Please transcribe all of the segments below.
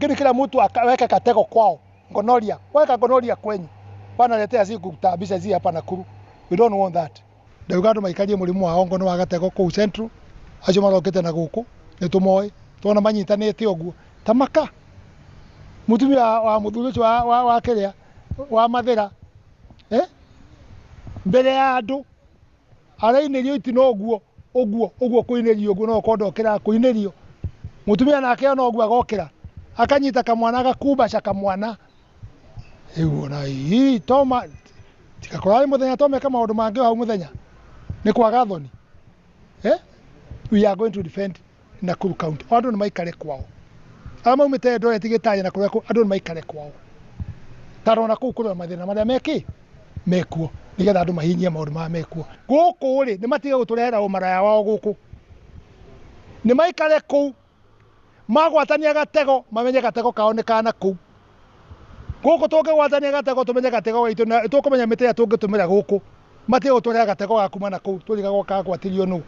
Lakini kila mtu akaweka katego kwao, gonorrhea, weka gonorrhea kwenyu. Wanaletea si kutaabisha zi hapa Nakuru. We don't want that. Ndauga andũ maikarie mũrimũ wa ongo nĩ wa gatego kũu Central, acio marokĩte na gũkũ nĩ tũmoĩ, tuona manyitanĩte ũguo ta maka. Mũtumia wa mũthuri ũcio wa kĩrĩa wa Mathĩra, eh? Mbere ya andũ arainĩrio itina ũguo ũguo ũguo, kũinĩrio ũguo no ũkorwo ndokĩraga kũinĩrio. Mũtumia nake ona ũguo agokĩra akanyita kamwana, agakumbaca kamwana. Rĩu ona ii toma tigakorwo arĩ mũthenya, tomeka maũndũ mangĩ o hau mũthenya nĩ kwaga thoni, eh? We are going to defend Nakuru County. Andũ nĩ maikare kwao, arĩa maumĩte Eldoret, Gĩtaya na kũrĩa andũ nĩ maikare kwao, tondũ ona kũu kũrĩ na mathĩna marĩa mekĩ mekuo, nĩgetha andũ mahinyie maũndũ marĩa mekuo gũkũ rĩ, nĩ matige gũtũrehera ũmaraya wao gũkũ. Nĩ maikare kũu, magwatania gatego, mamenye gatego kao nĩ kana kũu. Gũkũ tũngĩgwatania gatego, tũmenye gatego gaitũ na tũkũmenya mĩtĩ ĩrĩa tũngĩtũmĩra gũkũ. Matige gũtũrehera gatego ga kuma na kũu, tũrigagwo kagwatirio nũ.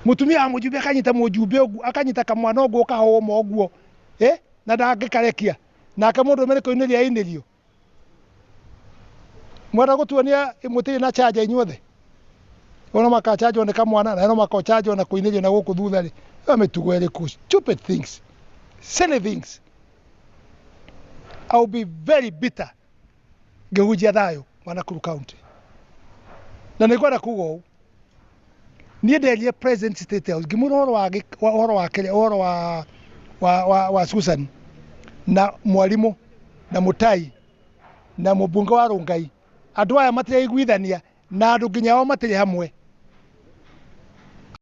Mũtumia wa mũjumbe akanyita mũjumbe ũguo, akanyita kamwana ũguo, kahũma ũguo, eh? Na ndangĩkarekia nake mũndũ ũrũme nĩ kũinĩrio ainĩrio. Mwenda gũtuonia mũtirĩ na chanja inyuothe, ona makachanjwo nĩ kamwana na no makachanjwo na kũinĩrio na gũkũ thutha rĩ, ĩyo mĩtugo ĩrĩkũ? Stupid things, silly things. I will be very bitter ngĩhunjia thayũ wa Nakuru County, na nĩ ngwenda kuga ũũ: niĩ nderire President State House, ngĩmwĩra ũhoro wa ũhoro wa kĩrĩa, ũhoro wa Susan na mwarimũ na Mutai na mũmbunge wa Rongai. Andũ aya matiraiguithania na andũ nginya ao matirĩ hamwe.